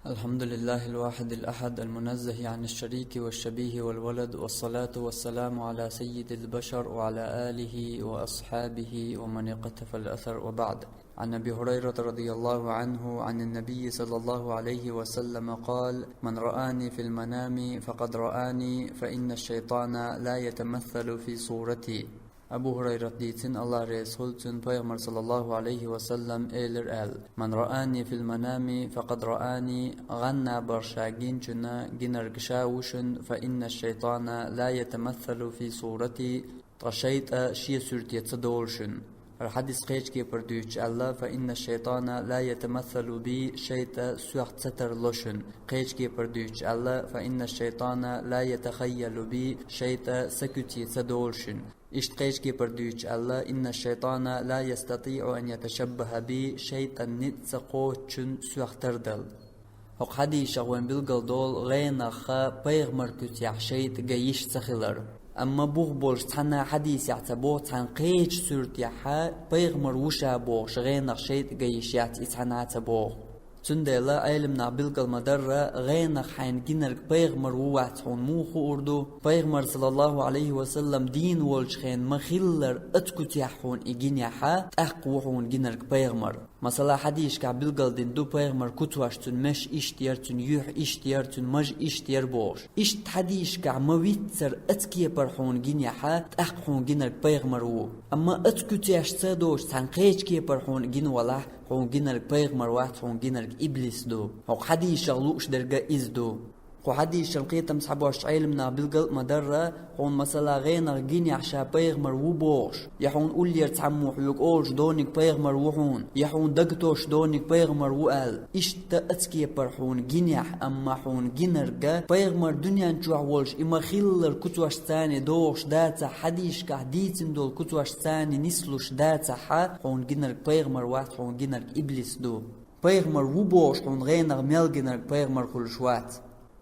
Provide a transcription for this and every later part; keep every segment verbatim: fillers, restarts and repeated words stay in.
الحمد لله الواحد الأحد المنزه عن الشريك والشبيه والولد، والصلاة والسلام على سيد البشر وعلى آله وأصحابه ومن اقتفى الأثر، وبعد. عن أبي هريرة رضي الله عنه عن النبي صلى الله عليه وسلم قال: من رآني في المنام فقد رآني، فإن الشيطان لا يتمثل في صورتي. Абу Гьурайрат дийцина, Аллах реза хуьлда цунна, пайхамар саллаллаху алейхи ва саллам элира аьлла: «Ман раани фил манами факъад раани», гӀанна бахьан ша гинчунна гинарг ша ву шуна, «фа инна шайтана ла ятамассалу фи сурати», ткъа шайтӀа шен суьрте ца долу шуна. ХӀара хьадис кхечу кепара дуьйцуш аьлла: «Фа инна шайтана ла ятамассалу би», шайтӀа соьх ца тарло шуна. Кхечу кепара дуьйцуш аьлла: «Фа инна шайтана ла ятахайялу би», шайтӀа са куьце ца долу шуна. Иштта кхечу кепара дуьйцуш аьлла: «Инна шайтана ла ястатиъу ан яташаббаха би», шайтӀан ницкъ ца кхочу шуна соьх тардала. ХӀокху хьадисех вайн билгал долу гӀенах пайхамар куьцехь шайтӀа ган йиш ца хилар. Амма бух болуш цхьана хьадисехь ца боху, цхьана кхечу суьртехь пайхамар ву ша бохуш гӀенах шайтӀа ган йиш яц, и цхьана а ца боху. Цундела Ӏелам нах билгал ма-дарра, гӀенах хьайна гинарг пайхамар ву вац хьуна муха хуур ду? Пайхамар, саллаллаху алейхи ва саллам, дийна волчу хенахь ма-хиллара оцу куьцехь хьуна и гинехь, тӀаккха ву хьуна гинарг пайхамар. Масала, хьадисашкахь билгал дина ду, пайхамар куьцаш цуьнан меш иштта яра, цуьнан юьхь иштта яра, цуьнан маж иштта яра бохуш. Иштта хьадисашкахь ма-виццара оцу кепара хьуна гинехь, тӀаккха хьуна гинарг пайхамар ву. Амма оцу куьцаш ца доцуш, цхьана кхечу кепара хьуна гина валахь, хьуна гинарг пайхамар вац, хьуна гинарг иблис ду. ХӀокху хьадисех лууш дерг а иза ду. Кху хьадисашна кхетам схьабоссуш Ӏелам нах билгал а ма-дарра, хьуна, масала, гӀенах гинехь ша пайхамар ву бохуш, я хьуна уллера цхьаммо хьоьга олуш дониг пайхамар ву хьуна, я хьуна дагатосуш дониг пайхамар ву аьлла. Иштта оцу кепара хьуна гинехь, амма хьуна гинарг пайхамар дуьнен чохь волуш и ма-хиллара куьцаш царна догӀуш дацахь, хьадисашкахь дийцина долу куьцаш царна нислуш дацахь, хьуна гинарг пайхамар вац, хьуна гинарг иблис ду. Пайхамар ву бохуш хьуна гӀенах мел гинарг пайхамар хуьлуш вац.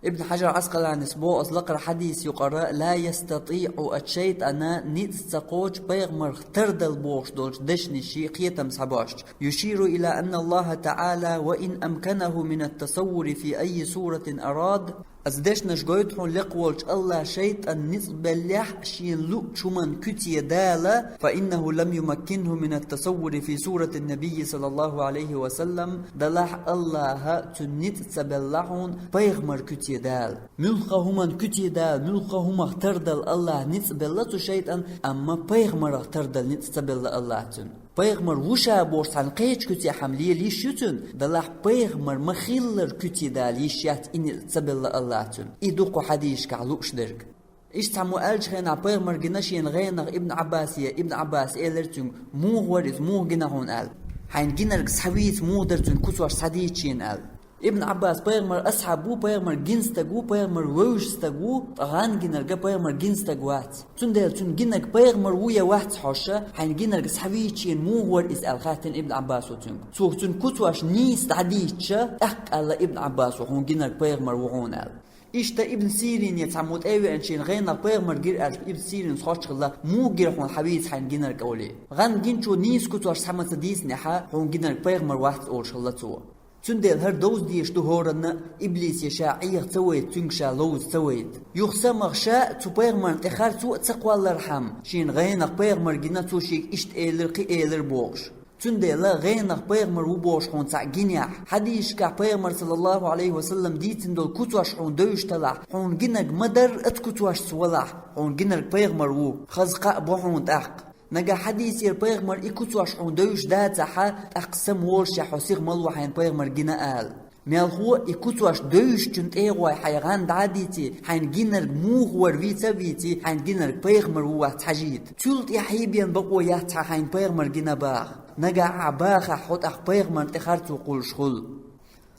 Ибн Хьажар Ӏаскъаланис боху оцу лакхара хьадиса юкъара: «Ла ястатиъу», оцу шайтӀана ницкъ ца кхочу пайхамарх тардала бохуш долчу дешнашна кхетам схьабоссуш: «Юширу ила анна Аллаха таала ва ин амканаху мин ат-тасаввури фи айи суратин арад». Оцу дешнаша гойту хьуна лекха волчу Аллаха шайтӀан ницкъ беллехь а шена луъучу хӀуманна куьце Дала, «фа иннаху лам юмаккинху мин ат-тасаввури фи сурати набийи саллаллаху алейхи ва саллам», делахь Аллаха цуьнан ницкъ ца белла хьуна пайхамар куьце Дала. Муьлхха хӀуманна куьце Дала, муьлхха хӀумах тардала Аллаха ницкъ белла цу шайтӀан, амма пайхамарах тардала ницкъ ца белла Аллаха цуьнан. Пайхамар ву ша бохуш цхьана кхечу куьцехь хьама лела йиш ю цуьнан, делахь пайхамар ма-хиллара куьце Дала йиш яц и ницкъ ца белла Аллаха цуьнан. И ду кху хьадисашкахь лууш дерг. Иштта цхьаммо аьллачу хенахь пайхамар гина шена гӀенах Ибн Ӏаббасе, Ибн Ӏаббаса элира цуьнга: «Муха вара иза, муха гина хьуна?» аьлла. «Хьайна гинарг схьавийца, муха дара цуьнан куьцаш схьадийца шена?» аьлла. Ибн Ӏаббас пайхамар асхьаб ву, пайхамар гина стаг ву, пайхамар вевзаш стаг ву, ткъа гӀан гинарг пайхамар гина стаг вац. Цундела цуьнан гинарг пайхамар ву я вац хьожуш, хьайна гинарг схьавийца шена муха вара иза аьлла хаьттина Ибн Ӏаббасо цуьнга. Цо цуьнан куьцаш нийса дӀадийцича, тӀаккха аьлла Ибн Ӏаббасо: «Хьуна гинарг пайхамар ву хьуна», аьлла. Иштта Ибн Сирине цхьаммо тӀе а веана шена гӀенах пайхамар гира аьлча, Ибн Сирин схоччалла: «Муха гира хьуна, схьавийца хьайна гинарг?» олий. ГӀан гинчо нийса куьцаш схьа ма ца дийцинехь, хьуна гинарг пайхамар вац олуш хилла цо. Цундела хӀара довза дезаш ду хӀоранна а, иблисе ша Ӏеха ца вайта, цуьнга ша ловза ца вайта. Юха самах ша цу пайхамарна тӀе харцо а ца кхоллархьама, шена гӀенах пайхамар гина, цо шега иштта элира, кхин элира бохуш. Цундела гӀенах пайхамар ву бохуш хьуна цхьаъ гинехь, хьадисашкахь пайхамар, саллаллаху алейхи ва саллам, дийцина долу куьцаш хьуна девзаш талахь, хьуна гинарг ма-дарра оцу куьцашца валахь, хьуна гинарг пайхамар ву, хаза кхаъ бо хьуна тӀаккха. Нагахь хьадисера пайхамар и куьцаш хьуна девзаш дацахь, тӀаккха самаволуш хьо сиха ма ло хьайна пайхамар гина ала. Мелхо а и куьцаш девзачун тӀегӀой хьайн гӀан дӀа а дийций, хьайна гинарг муха вара вийца а вийций, хьайна гинарг пайхамар ву вац хьажийта. Цул тӀаьхьа хьийбен бакъо яц хьан хьайна пайхамар гина баха. Нагахь ахь бахахь, хьо тӀаккха пайхамарна тӀе харцо кхуллуш хуьлу.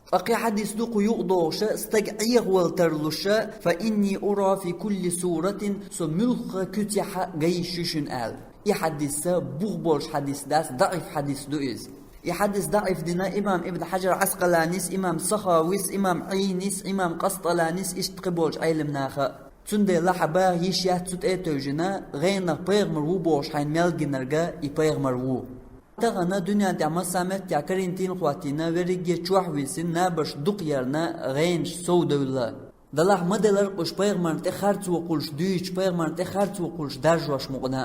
Ткъа кхин хьадис ду кху юкъа догӀуш: «Стаг Ӏехавала тарлуш, фа инни ура фи кулли суратин, со муьлхха куьцехь ган йиш ю шуна», аьлла. И хьадис бух болуш хьадис дац, даӀиф хьадис ду иза. И хьадис даӀиф дина имам Ибн Хьажар Ӏаскъаланис, имам Сахавис, имам Ӏийнис, имам Къасталанис, иштта кхин болчу Ӏелам наха а. Цундела хьан баха йиш яц цу тӀе а тевжина, гӀенах пайхамар ву бохуш хьайна мел гинарг и пайхамар ву. Тахана дуьнен тӀехь массаметтехь карантин хӀоттийна, верриге чохь висина, набарш дукха ярна, гӀенаш совдевлла. Делахь ма делара уьш пайхамарна тӀе харцо кхуллуш дуьйцуш, пайхамарна тӀе харцо кхуллуш даржош мукъана.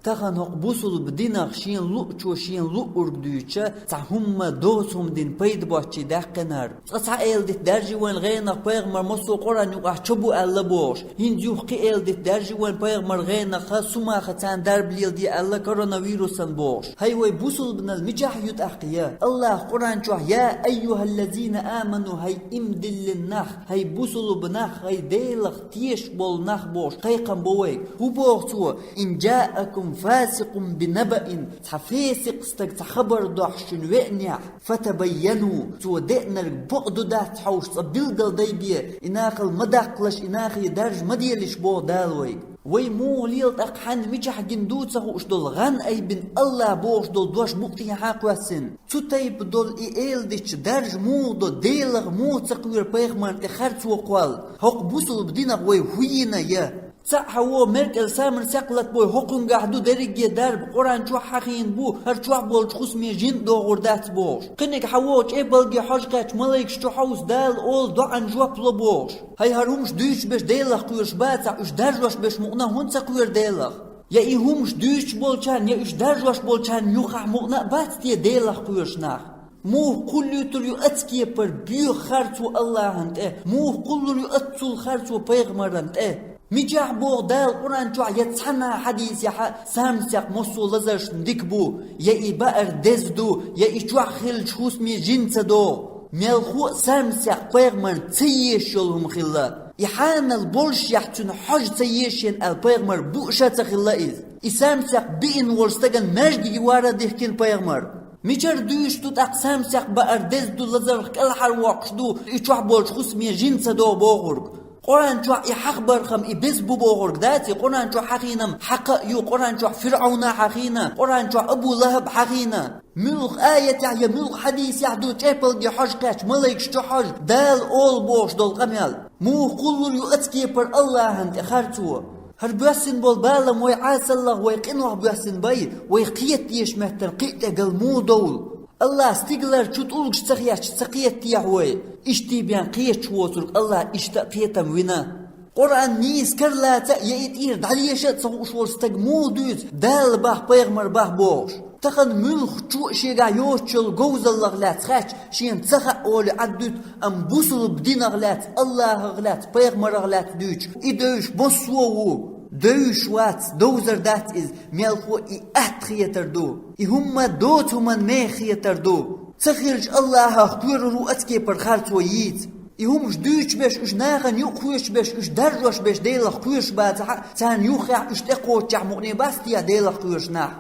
Тахана хӀокху бусулба динах шен луъучо шен луъург дуьйцуш, цхьа хӀумма доцу хӀума дина пайда боцчий даьккхинарг. Цкъа цхьа эладита даьржий вайн гӀенах пайхамар массо а Къуръан юкъахь чо бу аьлла бохуш. ХӀинца юха кхин эладита даьржий вайн пайхамар гӀенах сумаха царна дарба леладе аьлла коронавирусан бохуш. ХӀай вай бусулбанал мичахь ю тӀаккха я? Аллах Къуръан чохь: «Я айюхаллазина аману», хӀай иман диллина нах, хӀай бусулба нах, хӀай Делах тешаш болу нах бохуш кхайкхам бо вайга. ХӀун боху цо? «Ин джаакум фасикъун бинабаин», цхьа фесикъ стаг цхьа хабар дохьуш шуна веанехь, «фатабайяну», цо деанарг бакъ ду дац хьовсуш цкъа билггал дай бе, и нахал ма даккхалаш, и нахе даржа ма делаш боху Дала вайга. Вай муха лела тӀаккха, хьанна мичахь гина ду ца хууш долу, гӀан айбина Аллах бохуш долу дош букъ тӀехьа кхоьссина. Цу тайпа долу и эладитча даржа муха до, Делах муха ца кхоьру пайхамарна тӀе харцо кхолла? ХӀокху бусулба динах вай хӀун йина я? Цхьаъ хьан вогӀу, меркӀал самар секхлат бой, хӀокхуьнгахь ду дерриге дарба, Къуръан чохь хьахийна бу, хӀара чохь болчу хӀусаме жин а догӀур дац бохуш. Кхиниг хьан вогӀу, чӀепалге хьожа кхаьчча малайкаш чу хьовса, Дала олу доӀан жоп ло бохуш. ХӀай хӀара хӀумаш дуьйцуш берш Делах кхоьруш бацахь, уьш даржош берш мукъана хӀунда ца кхоьру Делах? Я и хӀумаш дуьйцуш болчарна, я уьш даржош болчарна юххехь мукъана а бац те Делах кхоьруш нах? Муха кхуллуьйтур ю оцу кепара боьха харцо Аллахьан тӀе? Муха кхуллур ю оццул харцо пайхамаран тӀе? Мичахь боху Дала Къуръан чохь я цхьана хьадисехь а, самсекх массо а лазаршна дика бу, я и баар деза ду, я и чохь хиллачу хӀусаме жин ца догӀу? Мелхо а самсекх пайхамарна ца езаш йолу хӀума хилла. И хьанал болушшехь цуьнан хьожа ца еза шена аьлла пайхамар бууш а ца хилла иза. И самсекх биъна волу стагана маьждиге вара а дихкина пайхамар. Мичара дуьйцуш ду тӀаккха самсекх, баар деза ду, лазарх кӀелхьарвоккхуш ду, и чохь болчу хӀусаме жин ца догӀу бохург? Къуръан чохь и хьахбархам и беза бу бохург дац и? Къуръан чохь хьахийнарг хьакха а ю, Къуръан чохь ФирӀавна хьахийна, Къуръан чохь Абу ЛахӀаб хьахийна. Муьлха аятехь я муьлха хьадисехь ду чӀепалге хьожа кхаьчча малайкаш чу хьожа, Дала олу бохуш долу къамел? Муха кхуллур ю оцу кепара Аллахьан тӀе харцо? ХӀара боьссина болу балам вай Ӏесаллах, вай къинойх боьссина бай, вай кхета дезачу меттана кхин а тӀе гал муха довла? Аллах стигалара чу тӀулгаш ца хетча ца кхетахь вай? Иштта бен кхеташ воцург Аллах иштта а кхетам вина. Къуръан нийса кара лаца а, я и тӀера дӀалеша а ца хууш волу стаг муха дуьйцу Дала боху, пайхамар боху бохуш? Тахана муьлххачо а шегахь йоцуш йолу говзаллах лаьцна хаьттича, шена ца хаьа олий Ӏаддуьту, амма бусулба динах лаьцна, Аллахах лаьцна, пайхамарах лаьцна дуьйцуш, и девзаш массо а ву. Девзаш вац, довзар дац иза, мелхо и атта хетар ду. И хӀумма доцу хӀуманна меха хетар ду. Ца хилча Аллахах кхоьрур ву оцу кепара харцо йийца. И хӀумаш дуьйцуш берш, уьш нахана юкъахоьцуш берш, уьш даржош берш Делах кхоьруш бацахь а, царна юххехь уьш тӀекхоччехь мукъане бац те Делах кхоьруш нах?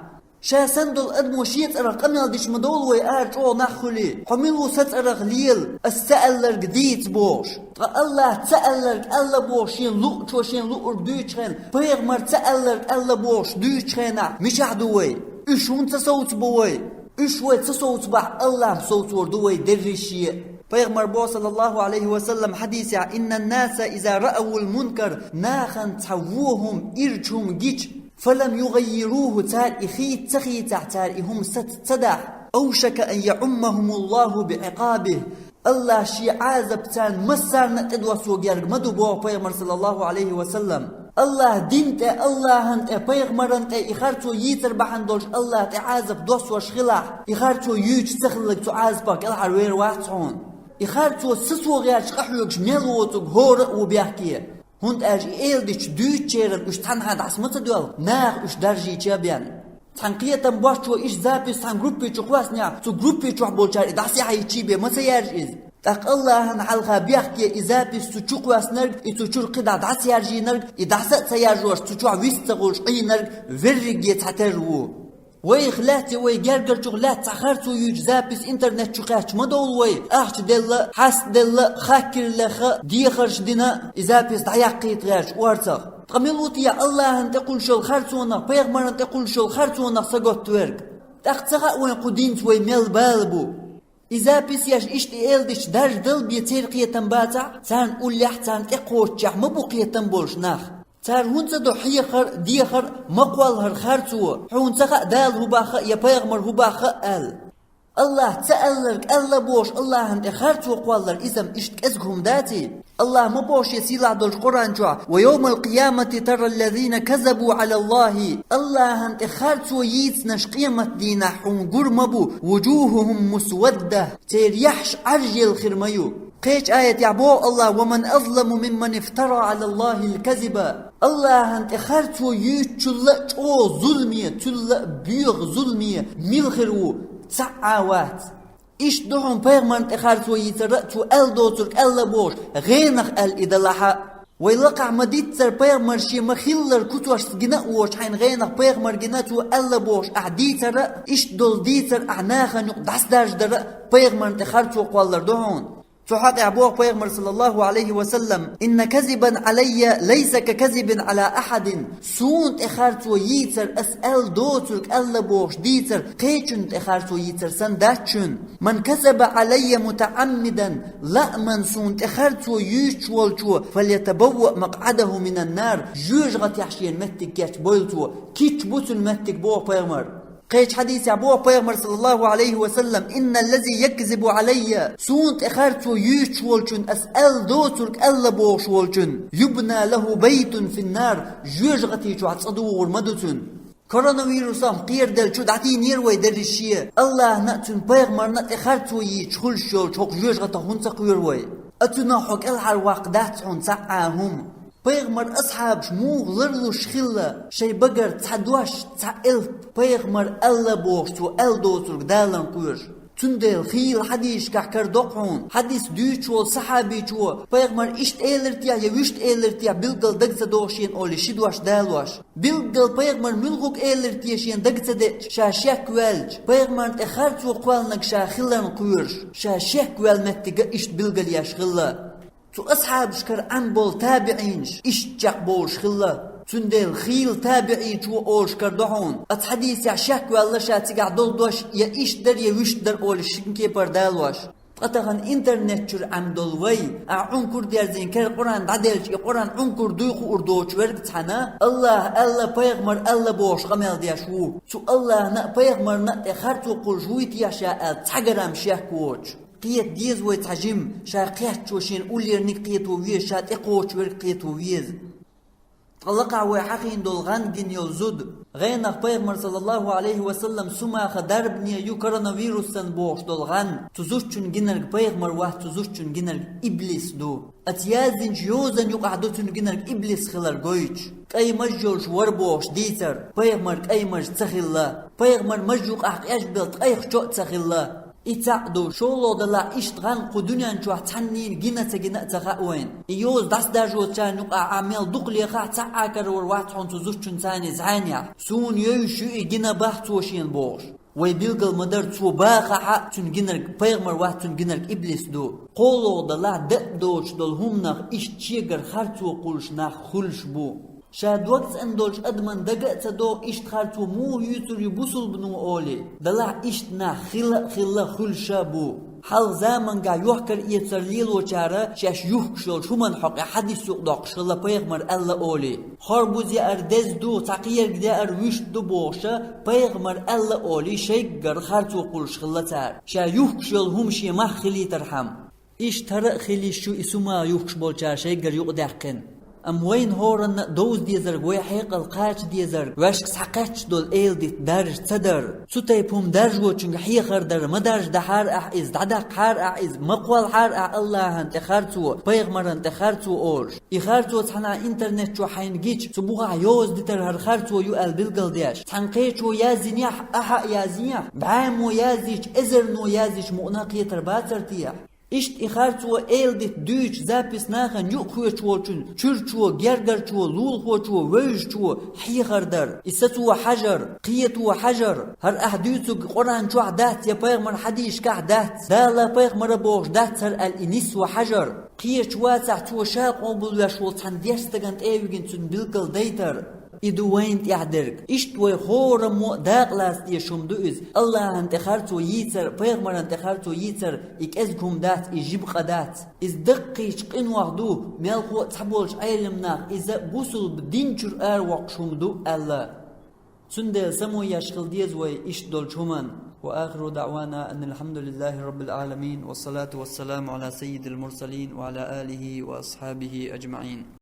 Ша санна долу адамо шен цӀарах къамел дича ма довла вай ара чӀогӀа нах хуьлий. Хьо мила ву сан цӀарах лела, ас ца аьлларг дийца бохуш? Ткъа Аллах ца аьлларг аьлла бохуш шен луъучо шен луъург дуьйцучу хенахь, пайхамар ца аьлларг аьлла бохуш дуьйцучу хенахь, мичахь ду вай? Уьш хӀунда ца совцабо вай? Уьш вай ца совцабахь, Аллах совцор ду вай дерриш а. Пайхамар боху, саллаллаху Ӏалайхи ва саллам, хьадисехь: «Иннан наса иза раавул мункар», нахана цхьа вон хӀума, ирча хӀума гича, «фалам югаййируху», цара и хийца ца хийцахь, цара и хӀума саца ца дахь, «авшака ан яӀуммахумуллаху биӀикъабихи», Аллах шен Ӏазап царна массарна а тӀедоссо герга ма ду, боху пайхамар, саллаллаху Ӏалайхи ва саллам. Аллах дин тӀе, Аллахьан тӀе, пайхамаран тӀе и харцо йийцар бахьана долуш Аллах тӀе Ӏазап доссош хилахь, и харцо юьйцуш ца хилларг цу Ӏазапах кӀелхьарвер вац хьуна. И харцо сацо гӀерташ къахьоьгуш мел воцург хӀора а ву бехке. ХӀунда аьлча и эладитча дуьйцучеран уьш цхьанхьа дӀаса ма ца доьлху, наха уьш даржийча бен. Цхьана кхетам боччо иштта запись цхьана группе чу кхоьссинехь, цу группе чохь болчара и дӀасаяхьийтчий бен ма ца яьржа иза. ТӀаккха Аллахьан хьалха бехке и запись цу чу кхоьссинарг, и цу чуьра кхидӀа дӀасаяьржийнарг, и дӀаса а ца яржош цу чохь вист ца хуьлуш Ӏийнарг верриге цхьатерра ву. Вайх лаьцна, вай гергарчух лаьцна цхьа харцо юьйцу запись интернет чу кхаьчча ма довла вай, ахча делла, хьаста делла, хаккер леха, дехарш дина, и запись дӀаяккхийта гӀерташ орцах. Ткъа мила ву те Аллахьан тӀе кхуллуш йолу харцонах, пайхамаран тӀе кхуллуш йолу харцонах саготта верг? ТӀаккха ца хаьа вайн кху динца вай мел бала бу? И запись еш иштта и эладитча даржа дала бен церан кхетам бацахь, царна уллехь, царна тӀекхоччехь ма бу кхетам болуш нах. Цара хӀунда ца до хьехар а, дехар а, ма кхоллахьара харцо, хьуна ца хаьа Дала хӀун боху а, я пайхамар хӀун боху а аьлла. Аллахь ца аьлларг аьлла бохуш, Аллахьана тӀе харцо кхоллар иза-м иштта кӀезиг хӀума даций? Аллахь ма боху шен сийлахь долчу Къуръан чохь: «Ва йовмал къиямати тарал лазина казабу Ӏалаллахи». Аллахьана тӀе харцо йийцинарш къематдийнахь хьуна гур ма бу: «Вужухухум мусвадда». Церан яххьаш Ӏаьржъелла хир ма ю. Кхечу аятехь боху Аллахь: «Ва ман азламу мимман ифтара Ӏалаллахил казиба». Аллахьана тӀе харцо юьйцучул а чӀогӀа зуламе, цул а боьха зуламе мила хир ву? Цхьа а вац. Иштта ду хьуна пайхамарна тӀе харцо йийцар а, цо аьлла доцург аьлла бохуш, гӀенах аьлла и далахь а. Вай лакхахь ма-дийццара пайхамар шен ма-хиллара куцошца гина а воцуш, хьайна гӀенах пайхамар гина, цо аьлла бохуш ахь дийцар а, иштта долу дийцар ахь нахана юкъа дӀасадаржадар а пайхамарна тӀе харцо кхоллар ду хьуна. Цу хьокъехь боху пайхамар, саллаллаху Ӏалайхи ва саллам: «Инна казибан Ӏалаййа лайса ка казибин Ӏала ахьадин». Суна тӀе харцо йийцар, ас аьлла доцург аьлла бохуш дийцар, кхечунна тӀе харцо йийцар санна дац шуна. «Ман казаба Ӏалаййа мутаӀаммидан», лааман суна тӀе харцо юьйцуш волчо, «фалятабавваъ макъӀадаху минан нар», жоьжахатехь шена меттиг кечбойла цо, кийча бу цуьнан меттиг, боху пайхамар. Кхечу хьадисехь боху пайхамар, саллаллаху Ӏалайхи ва саллам: «Инналлази якзибу Ӏалаййа», суна тӀе харцо юьйцуш волчун, ас аьлла доцург аьлла бохуш волчун, «юбна лаху байтун финнар», жоьжахати чохь цӀа дугӀур ма ду цуьнан. Коронавирусах кхераделлачу дӀатийнера вай дерриш шен, Аллахьна а, цуьнан пайхамарна а тӀе харцо йийцуш хуьлуш йолчу хӀокху жоьжахатах хӀунда ца кхоьру вай? А цунах хьо кӀелхьарваккха дац хьуна цхьа а хӀума. Пайхамар асхьабаш муха ларлуш хилла, шайн багара цхьа дош, цхьа элп, пайхамар аьлла бохуш, цо аьлла доцург далан кхоьруш. Цундела хийла хьадисашкахь карадо-кх хьуна, хьадис дуьйцуш волу сахьабичо, пайхамар иштта элира те я вуьшта элира те билггал дага ца догӀу шена олий ши дош далош. Билггал пайхамар муьлхуг элира те шена дага ца деъча, ша шек ваьлча, пайхамарна тӀе харцо кхоьллинарг ша хиларна кхоьруш, ша шек ваьлла меттига иштта билгалъеш хилла. Цу асхьабашкара Ӏам болу табиӀинаш иштта чекхбовлуш хилла. Цундела хийла табиӀичо олуш карадо хьуна, оцу хьадисехь шек ваьлла ша цигахь долу дош я иштта дара, я вуьшта дара олуш шина кепара далош. Ткъа тахана интернет чуьра Ӏам долу вай, ахь Ӏункур дерзийна кара Къуръан дӀаделча, и Къуръан Ӏункур дуй хуур доцу верг цхьана, Аллахь аьлла, пайхамар аьлла бохуш къамел деш ву. Цу Аллахьна а, пайхамарна а тӀе харцо кхуллуш вуй те ша аьлла цхьа грамм шек воцуш. Кхета деза вай цхьа жима, ша кхеттачо шена уллерниг кхето веза, ша тӀекхочуш верг кхето веза. Ткъа лакхахь вай хьахийна долу гӀан гина йолу зуда. ГӀенах пайхамар, саллаллаху Ӏалайхи ва саллам, сумаха дарбане ю коронавирус санна бохуш долу гӀан. Цу зудчун гинарг пайхамар вац, цу зудчун гинарг иблис ду. Аса яздинчу йозан юкъахь ду цуьнан гинарг иблис хилар гойтуш. КӀай маж йолуш вара бохуш дийцар, пайхамар кӀай маж ца хилла. Пайхамар маж юкъахь къежбелла ткъайх чо а ца хилла. И цхьаъ ду, шолгӀа далахь иштта гӀан кху дуьнен чохь цхьаннийна гина а ца гина а ца хаьа вайна. И йоза дӀасадаржочарна юкъахь ахь мел дукха лехахь, цхьа а карор вац хьуна цу зудчун царний зӀенехь. Суна евзаш ю и, гина боху цо шена бохуш. Вай билгал ма-дарра, цо бахахь а, цуьнан гинарг пайхамар вац, цуьнан гинарг иблис ду. КхоалгӀа далахь, даа доцуш долу хӀуманах иштта шегара харцо кхуллуш нах хуьлуш бу. Ша дог цӀена долчу адаман дага а ца догӀу, иштта харцо муха юьйцур ю бусулбано олий. Далахь, иштта нах хилла а хилла, хуьлуш а бу. Хьалха заманчохь йохкар-эцар лелочара шаьш юхкуш йолчу хӀуманна хьокъехь хьадис юкъадоккхуш хилла, пайхамар аьлла олий. Хорбуз яар деза ду, цхьа кхерг яар вуьшта ду бохуша, пайхамар аьлла олий, шайггара харцо кхуллуш хилла цара, ша юхкуш йолу хӀума шен мах хилийтархьама. Иштта хӀара а хила йиш ю и сумаха юхкуш болчара шайггара юкъадаьккхина. Амма вайна хӀоранна а довза дезарг, вай хьекъал кхача дезарг, ваьшка схьакхаьчча долу эладита даржа ца дар. Цу тайпа хӀума даржочуьнга хьехар дар, ма даржадахьара ахь иза, дӀадаккхахьара ахь иза, ма кхоллахьара ахь Аллахьан тӀе харцо, пайхамаран тӀе харцо олуш. И харцо цхьана интернет чу хьайна гича, цу бухахь йоза дитар хӀара харцо ю аьлла билгалдеш, цхьана кхечо яздинехь, ахьа а яздинехь, бӀаьмо яздича, эзарно яздича мукъана кхетар бацар те? Иштта и харцо эладита дуьйцу запись нахана юкъахоьцуш волчун чуьрчо, гергарчо, лулахочо, вевзачо хьехар дар, и сацо хьажар, кхето хьажар. ХӀара ахь дуьйцург Къуръан чохь дац я пайхамар хьадисашкахь дац, Дала, пайхамара бохуш дац хӀара аьлла, и нисво хьажар. Кхечу вацахь, цо ша къобалвеш волу цхьана дешна стагана тӀе а вигина, цуьнан билггал дайтар. И ду вайна тӀехь дерг. Иштта вай хӀораммо а дакъалаца дезаш хӀума ду иза. Аллахьан тӀе харцо йийцар, пайхамаран тӀе харцо йийцар, и кӀезиг хӀума дац, и жима къа дац. Иза даккхийчу къинойх ду, мелхо а цхьаболчу Ӏелам наха иза бусулба дин чуьра аравоккхуш хӀума ду аьлла. Цундела само еш хила деза вай иштта долчу хӀуманна. وآخر دعوانا أن الحمد لله رب العالمين، والصلاة والسلام على سيد المرسلين وعلى آله وأصحابه أجمعين.